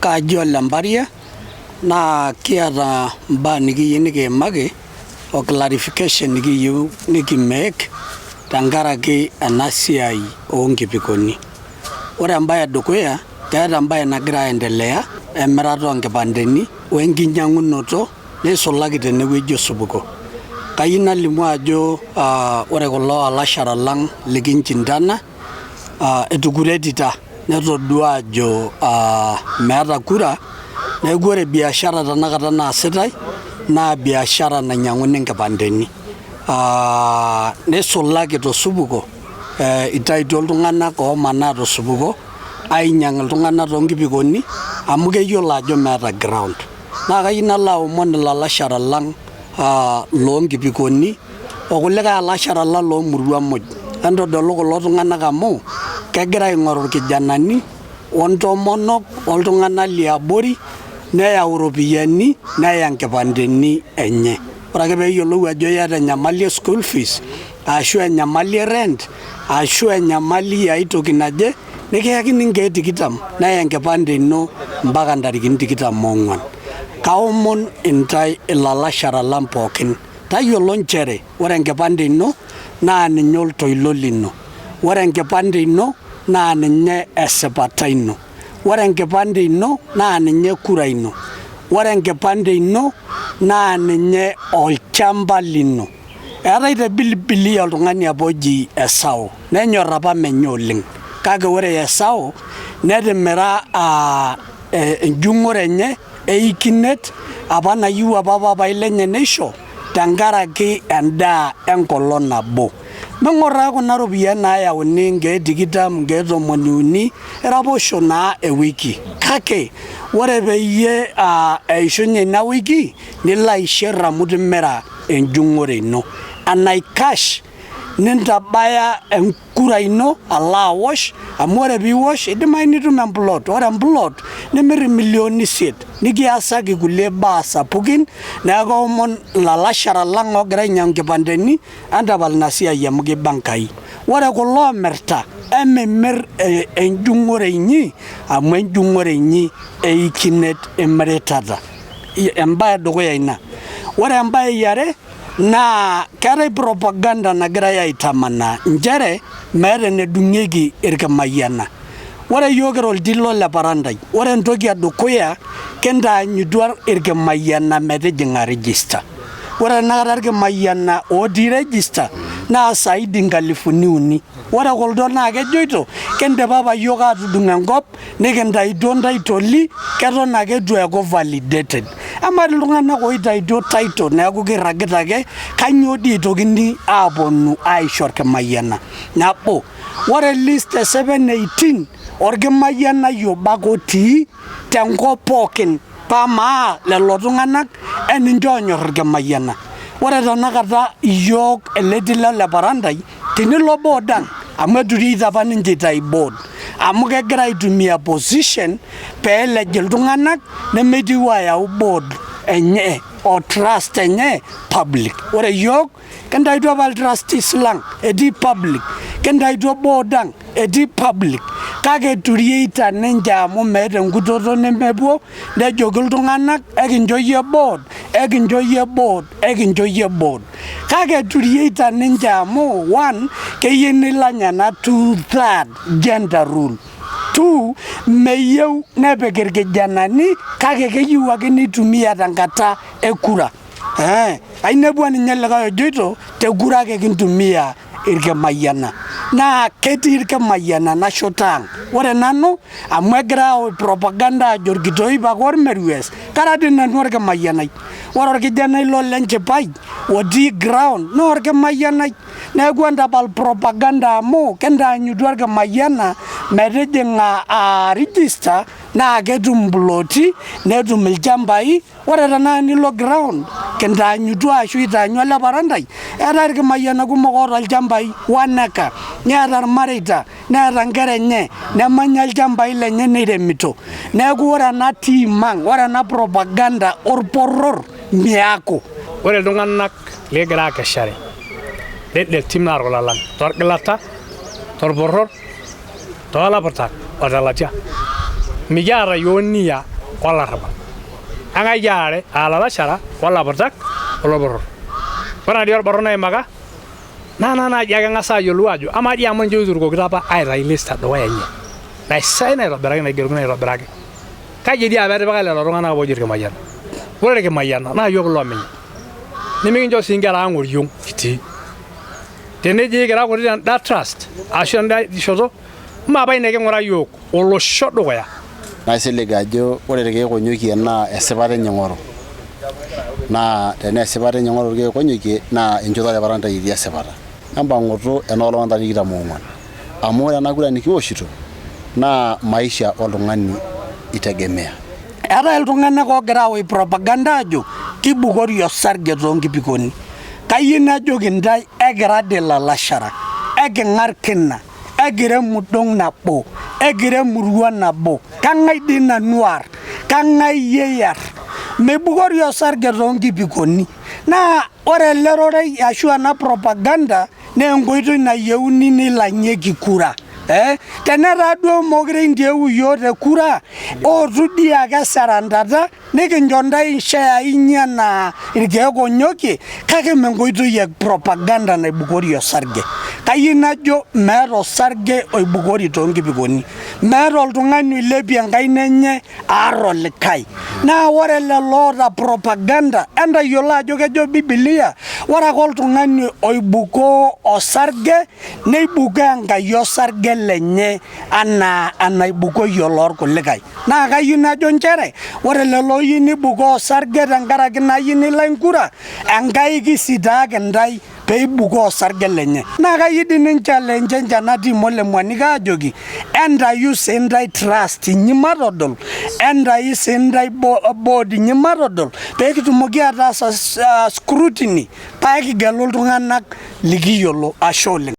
Kaaji Ole Mparia naa kiata imbaa nikiyieu nikiimaki o clarification nikiyieu niki make tenkaraki ena siai oo nkipikoni. Ore embae e dukuya, keeta embae nagira aendelea emirata oo nkipandeni we nkinyang'unoto neisulaki tene wueji osupuko. Kayieu nalimu ajo ore kulo alashara lang likinchindana etukuretita netodua ajo meeta kura neeku ore biashara tenakata naasitae naa biashara nainyang'uni inkipandeni. Neisulaki tosupuko itaituo iltung'anak omanaa tosupuko ainyang' iltung'anak toonkipikoni amu keyiolo ajo meeta ground. Naa kayieu nalo aomon ilalashara lang' loo nkipikoni o kulikae alashara lang' loo murua muj, entodolu kulo tung'anak amu kegira aing'oru irkijanani o ntomonok o ltung'anak liabori neyau iropiyiani neya nkipandeni enye. Ore ake peeyiolou ajo iyata enyamali e school fees ashu enyamali e rent ashu enyamali ai toki naje nikiyakini nkeek tikitam neya enkipande ino mpaka ntarikini tikitam oong'uan. Kaomon intae ilalashara lang pookin, tayiolo nchere ore enkipande ino naa ninye oltoilo lino, ore enkipande ino naa ninye esipata ino, ore enkipande ino naa ninye kura ino, ore enkipande ino naa ninye olchamba lino. Eetae te Bibilia oltung'ani apa oji Esau, nenyor apa menye oleng. Kake ore Esau netimira enjung'ore enye eikinet apa nayieu apa papai lenye neisho tenkaraki endaa enkolong nabo. Ming'or taa kuna ropiyiani naayauni nkeek tikitam, nkeek tomoni uni, iraposho naa ewiki. Kake ore peyie eishunye ina wiki nilo aishir amu itimira enjung'ore ino. Enaikash nintabaya enkura ino alo awosh amu ore piwosh idimayu nitum emplot, ore emplot nimir imilioni isiet nikiasaki kulie baa sapukin. Neeku aomon ilalashera lang' oogira ainyang'u inkipandeni entapal ina siai amu kiba Enkai. Ore kulo oomirta emimir enjung'ore inyi amu enjung'ore inyi eikinet imiritata. Embae edukuya ina. Ore embae eare naa keetae propaganda nagirai aitamanaa nchere meeta enedung'ieki irkimayiana. Ore iyiook kira oltilo le Parantai, ore entoki edukuya kintaanyutua irkimayiana metijing'a register. Ore tenakata irkimayiana otii register naa saidi nkalifuni uni. Ore kuldo naa kejoito kindipa apa iyiook atudung' enkop nikintaituo ntaitoli keton ake eitu eeku validated. Amaa dii iltung'anak oitaituo title neeku kirragita ake, kainyoo dii eitokini aaponu aisho orkimayiana? Nabo, ore list e 718 orkimayianai obo ake otii tenkop pookin paa amaa lelo tung'anak eninche oonyor irkimayiana? Ore tenakata iyiook ele tilo le Parantai Tenilo board ang amu etureita apa ninche aitayu board amu kegira aitumia position pee elej iltung'anak nemeitieu ayau board enye o trust enye public. Ore iyiook kintaituo apa iltrustees lang etii public, kintaituo board ang etii public kake etureita ninche amu meeta enkutoto nemepuo nejoki iltung'anak ekincho iyie board, ekincho iyie board, ekincho iyie board. Kake eturieita ninche amu one keyieu nilany ena 2/3 gender rule, two meyieu nepik irkijanani kake keyieu ake neitumia tenkata e kura. Ainepua ninye likae ojoito te kura ake kintumia irkimayiana. Naa ketii irkimayiana ena shoto ang. Ore nanu amu egira ayau propaganda ajo orkitoip ake ormerues, kara dii nanu orkimayianai. Ore orkijanai lo Lenchipai otii ground naa orkimayianai. Neeku entapal propaganda amu kintaanyutua orkimayiana metijing'a register naa ketum imploti netum ilchambai. Ore tenakata enilo ground kintaanyutua ashu itaanyua ele parantai, eetae irkimayiana kumok oota ilchambai one acre, neeta irmareita, neeta inkera enye, nemanya ilchambai lenye neiremito. Neeku ore ena team ang, ore ena propaganda orporror miaku. Ore iltung'anak likigira aakeshare lelde tim naa irkula lang torgilata, torporror, toolaputak o telatia. Mikiata iyiook nia. olarrabal. Enkai aare aa lalashara olaputak oloporor. Ore naadii orbarnot naimaka naa naa naaji ake eng'as ayiolou ajo amaa dii amu ninche oiturukokito apa aitayu list edukuya enye naisign aitobiraki naigerokino aitobiraki kaji dii apa etipika lelo tung'anak apa ooji Irkimayiana. Ore Irkimayiana naa iyiook loomenya nimikincho sii inkera ang oriong kitii. Teneji kira kuti tenda trust ashu tenda shoto mme apa ina king'ura iyiook olosho dukuya. Naisilig ajo ore irkeek onyokie naa esipata enye ing'oru. Naa tenaa esipata enye ing'oru irkeek onyokie naa enchoto e Paran etii esipata. Empang'utu ena olong ontarikini tikitam oong'uan. Amu ore ena kura nikiwoshito naa maisha oltung'ani itegemea. Eetae iltung'anak oogira aosh propaganda aajo kibukori osarge too nkipikoni. Kayieu najoki intae ekira dii ilalashera, eking'ar kina, ekira emudong nabo, ekira emurua nabo, kang'ae dii nanu aar? Kang'ae iyie iyar? Meibukori osarge too nkipikoni. Naa ore ele rorei ashu ena propaganda naa enkoitoi nayieuni nilang'ieki kura. Tenetaa duo mokure intieu iyiook te kura, ootu dii ake esarantata nikincho ntae insheyai inyi enaa irkeek onyokie kake mme enkoitoi e propaganda naibukori osarge. Kayieu najo meeta osarge oibukori too nkipikoni, meeta oltung'ani oilepie enkaina enye aar olikae. Naa ore lelo oota propaganda entayiolo ajo kejo bibilia ore ake oltung'ani oibukoo osarge neibukoo Enkai osarge lenye anaa enaibukoyie oloolkulikae. Naa kayieu najo nchere ore lelo ooyieu neibukoo osarge tenkaraki nayieu nilang kura, Enkai kisitaaki intae peibukoo osarge lenye. Naa kayieu dii ninchalenje ena team ole Mwaniki ajoki entayu sii intae trust inyi matodol, entayu sii intae board inyi matodol pee kitumoki ataas scrutiny paa kigelu iltung'anak likiyiolo. Ashe oleng.